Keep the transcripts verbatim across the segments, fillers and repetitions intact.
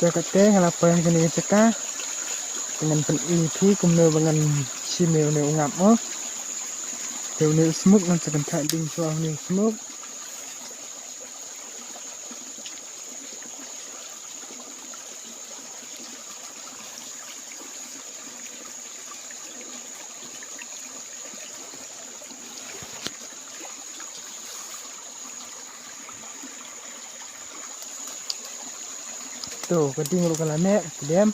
Te kata nga la poi ha kane ka jaka. Te ngan pyni ïa phi kumno ba ngan shim ïa une u ngap mo. Te une u smuk ngan sa kynthah ding shuwa une u smuk. To, ka ding ruh ka la meh, ka dem.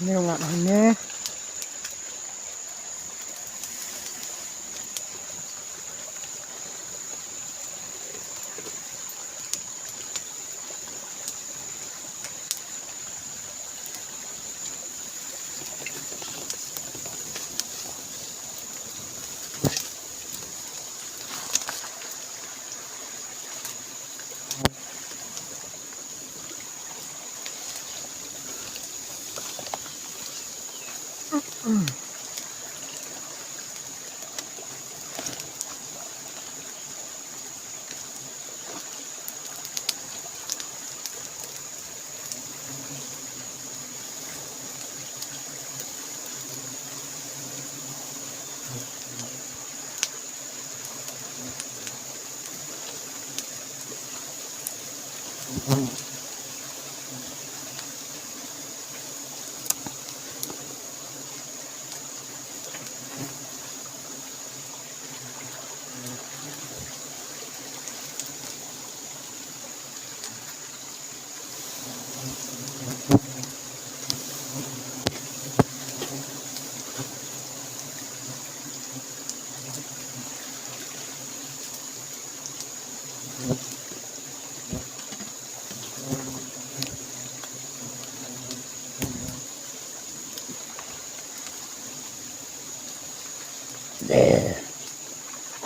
Une u ngap hangne.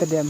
Ka dem.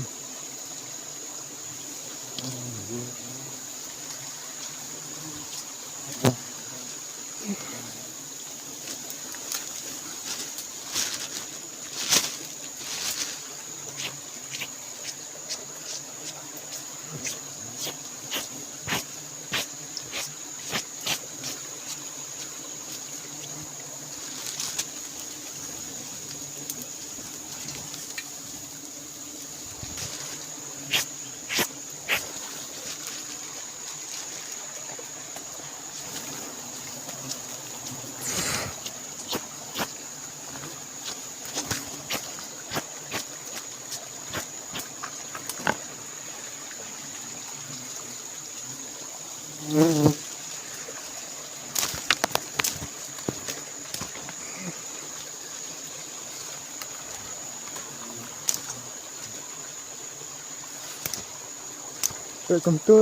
Te kumto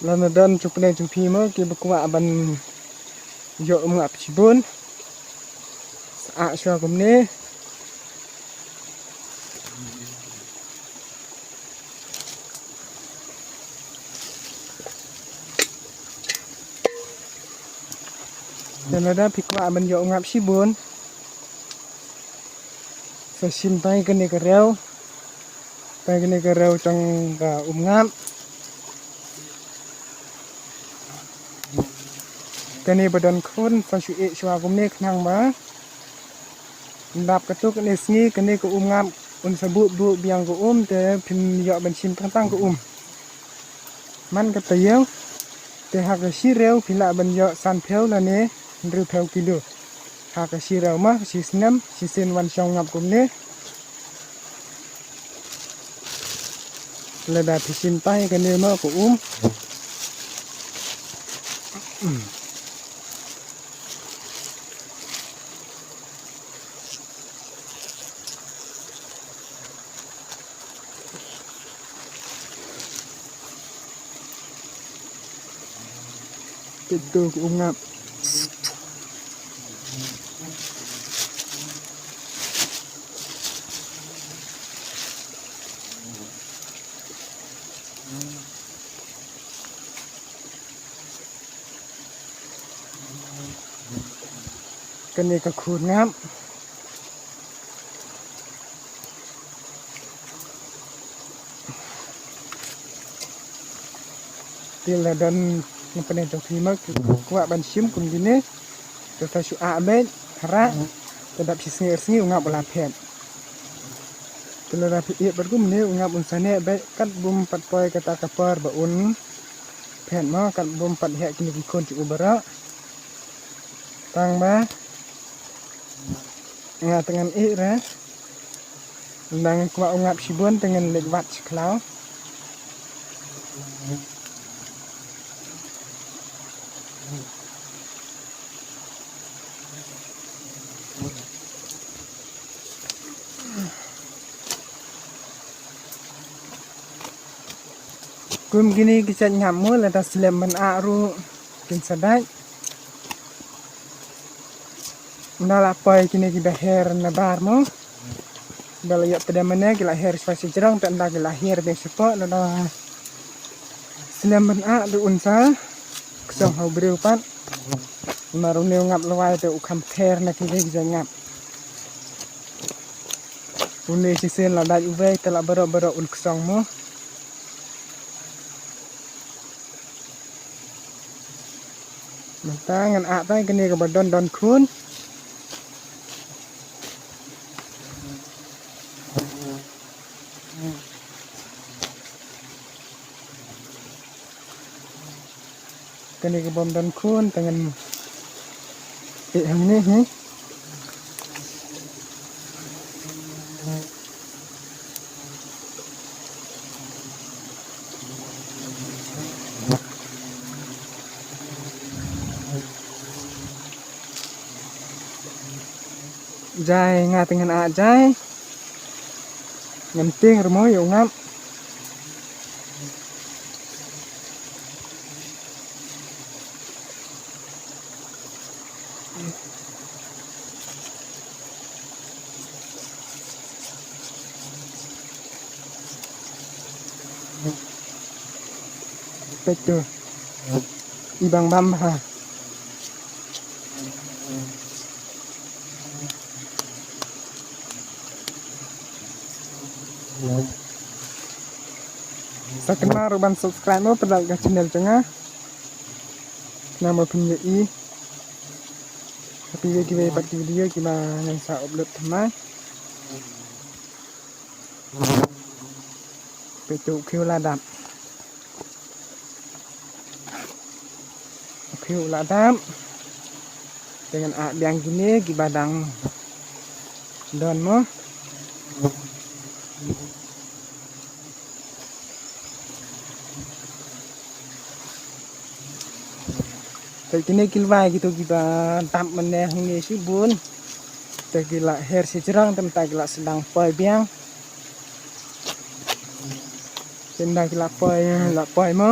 lada don jong phi ne jong phi mo kiba kwah ban ïoh um ngap shibun, sa ah shuwa kumne. Te lada phi kwah ban ïoh um ngap shibun, sa shim tang ïa kane ka rew, tang ïa kane ka rew jong ka um ngap. Kane ba don khun sa shu ïeh shuwa kumne khnang ba ynda katto katne sngi kane ka um ngap un sa buh buh biang ka um, te phim ïoh ban shim tang tang ka um. Man ka taïew te ha ka shi rew phi lah ban ïoh san phew lane hynriew phew kilo. Ha ka shi rew ma shi snem shisien wan shong ngap kumne. Lada phi shim tang ïa kane ma ka um. Kito ka um ngap. Kane ka khun ngap. Te la don ngan pyni jong phi ma ki kwah ban shim kum kine. Te ta shu ah beit, hara. Te dap shi sngi ar sngi u ngap u la phet. Te lada phi ïeh pat kumne u ngap un sa neh beit kat bym pat poi kata ka por ba un phet mo, kat bym pat heh kine ki khun jong u baroh. Tang ba nga te ngan ïeh re. Nang kwah u ngap shibun te ngan leit wad shi khlaw. Kum kine ki jait ngap mo, lada slem ban ah ruh kin sa dait. Nda la poi kine ki ba her na bar mo. Ba la ïoh pdem mane ki la her shuwa shi jrong, te nda ki la her dei shapoh, lada slem ban ah te un sa ksong ha u briew pat. Namar une u ngap lawei te u kham pher na kine ki jait ngap. Une shisien la dait uwei te la baroh baroh un ksong mo. Mynta ngan ah tang kane kaba don don khun. Kane ka bym don khun te ngan ïeh hangne hi. Jai nga te ngan ah jai. Ngan tieng ruh mo ïa u ngap. Peit to. I bang bam ha. Sa kynmaw ruh ban subscribe mo, pynlait ka channel jong nga. Khnang ba phin ïohi ha kiwei kiwei pat ki video kiba ngan sa upload thymmai. Peit to u khiew la dap. U khiew la dap. Te ngan ah biang kine kiba dang don mo. Te kine ki lwai kito kiba dap mynne hangne shibun. Te ki la her shajrong te mynta ki la sdang poi biang. Te mynta ki la poi, la poi mo.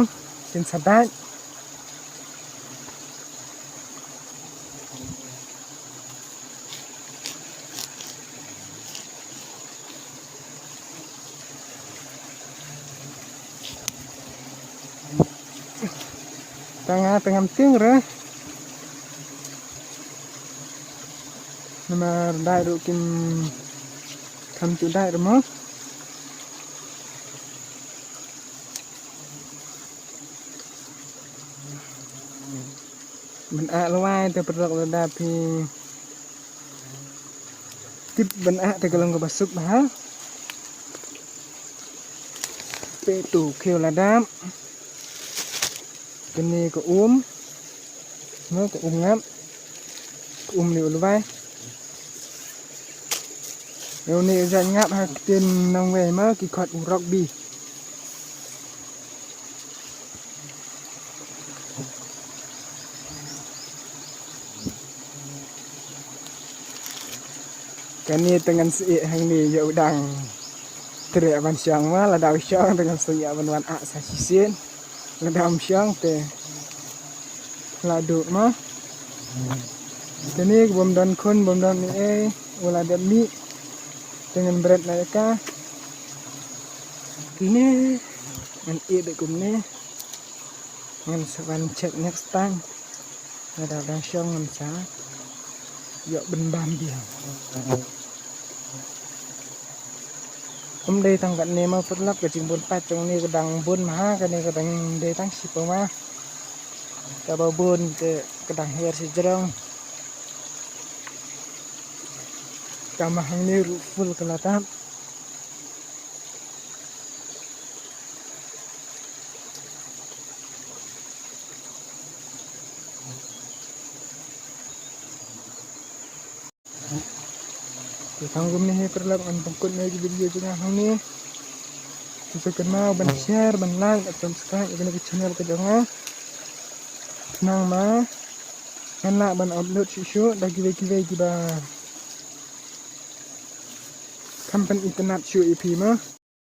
Kin sa dait. Tang nga te ngam tieng re. Namar dait ruh kim kham ju dait re mo. Ban ah lwai te paralok lada phi tip ban ah te ka long kaba suk bha. Peit to u khiew la dap. Kane ka um. Mo ka um ngap. Ka um ne u lwai. Une u jait ngap ha ktien nongwei mo ki khot u rugby. Kane te ngan sa ïeh hangne ïa u dang treh ban shong mo, lada u shong te ngan sa ïeh ban wan ah sa shisien. Lada um shong te la duh mo. Kane ka bym don khun bym don ei ei u la dep mih. Te ngan bret na ïa ka. Kine ngan ïeh da kumne. Ngan sa wan check next time. Lada dang shong ngan sa ïoh ban bam biang. Ym dei tang katne ma paralok, ka jingbun pat jong ne ka dang bun ma ha, kane ka dang dei tang shiphew ma. Kaba bun te ka dang hiar shi jrong. Kama hangne ruh full ka la tap. Te tang kumne hi paralok, ngan pynkut noh ïa ki video jong nga hangne. Te sa kynmaw ban share, ban like, ban subscribe ïa kane ka channel ka jong nga. Khnang ma ngan lah ban upload shuh shuh da kiwei kiwei kiba kham pynitynnad shuh ïa phi mo.